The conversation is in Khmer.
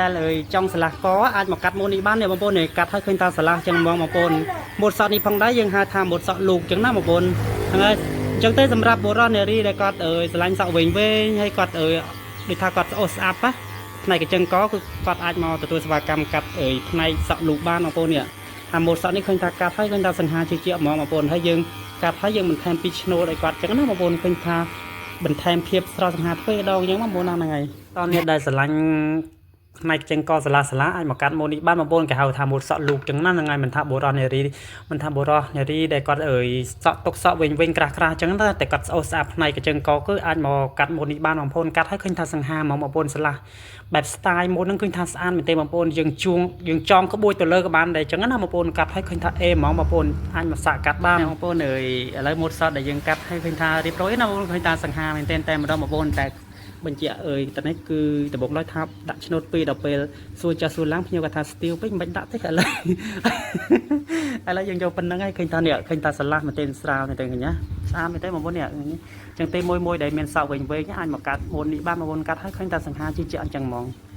ដែលអើយចង់ឆ្លាស់កអាចមកកាត់ម៉ូតនេះបាននេះបងប្អូននេះកាត់ឲ្យឃើញថាឆ្លាស់ចឹងហ្មងបងប្អូនម៉ូតសក់នេះផងដែរយើងហៅថាម៉ូតសក់លូកចឹងណាបងប្អូនហ្នឹងហើយអញ្ចឹងទេសម្រាប់បុរសនារីដែលគាត់អើយស្រឡាញ់សក់វែងវែងហើយគាត់អើយដូចថាគាត់ស្អូសស្អាប់ណាផ្នែកកញ្ចឹងកគឺគាត់អាចមកទទួលសេវាកម្មកាត់អើយផ្នែកសក់លូកបានបងប្អូននេះថាម៉ូតសក់នេះឃើញថាកាត់ឲ្យឃើញថាសង្ហាជាជាហ្មងបងប្អូនហើយយើងកាត់ឲ្យយើងបន្ថែមពីឈ្នួលឲ្យគាត់ចឹងណាបងប្អូនឃើញថាបន្ថែមភាពស្រស់សង្ហាទ្វេដងចឹងបងប្អូនហ្នឹងហើយតនេះដែលស្រឡាញ់ ផ្នែកចឹងកសាឡាសាឡាអាចមកកាត់ម៉ូតនេះបានបងប្អូនគេហៅថាម៉ូតសក់លូកចឹងណាហ្នឹងហើយមិនថាបុរសនារីមិនថាបុរសនារីដែលគាត់អើយសក់ទុកសក់វិញវិញក្រាស់ក្រាស់ចឹងទៅតែគាត់ស្អូសស្អាតផ្នែកកញ្ចឹងកគឺអាចមកកាត់ម៉ូតនេះបានបងប្អូនកាត់ឲ្យឃើញថាសង្ហាហ្មងបងប្អូនស្លាស់បែប style ម៉ូតហ្នឹងឃើញថាស្អាតមែនទេបងប្អូនយើងជួងយើងចងក្បួយទៅលើក៏បានដែរចឹងណាបងប្អូនកាត់ឲ្យឃើញថាអេហ្មងបងប្អូនអាចមកសាកកាត់បានបងប្អូនអើយឥឡូវម៉ូតសក់ដែលយើងកាត់ឲ្យឃើញថារៀបរយណាបងប្អូនឃើញថាសង្ហាមែនទេតែម្ដងបងប្អូនតែ បញ្ជាក់អើយតនេះគឺដំបងឡើយថាដាក់ឆ្នោតពីរដល់ពេលសួរចាស់សួរឡើងភ្ញៀវគាត់ថាស្ទាវពេកមិនបាច់ដាក់ទេឥឡូវ ឥឡូវយើងយកប៉ុណ្្នឹងហើយឃើញថានេះឃើញថាស្រឡះមែនទេស្រាលមែនទេឃើញណាស្អាតមែនទេបងប្អូននេះអញ្ចឹងទេមួយមួយដែលមានសក់វែងវែងអាចមកកាត់មុននេះបានបងប្អូនកាត់ហើយឃើញថាសង្ហាជាជាអញ្ចឹងហ្មង។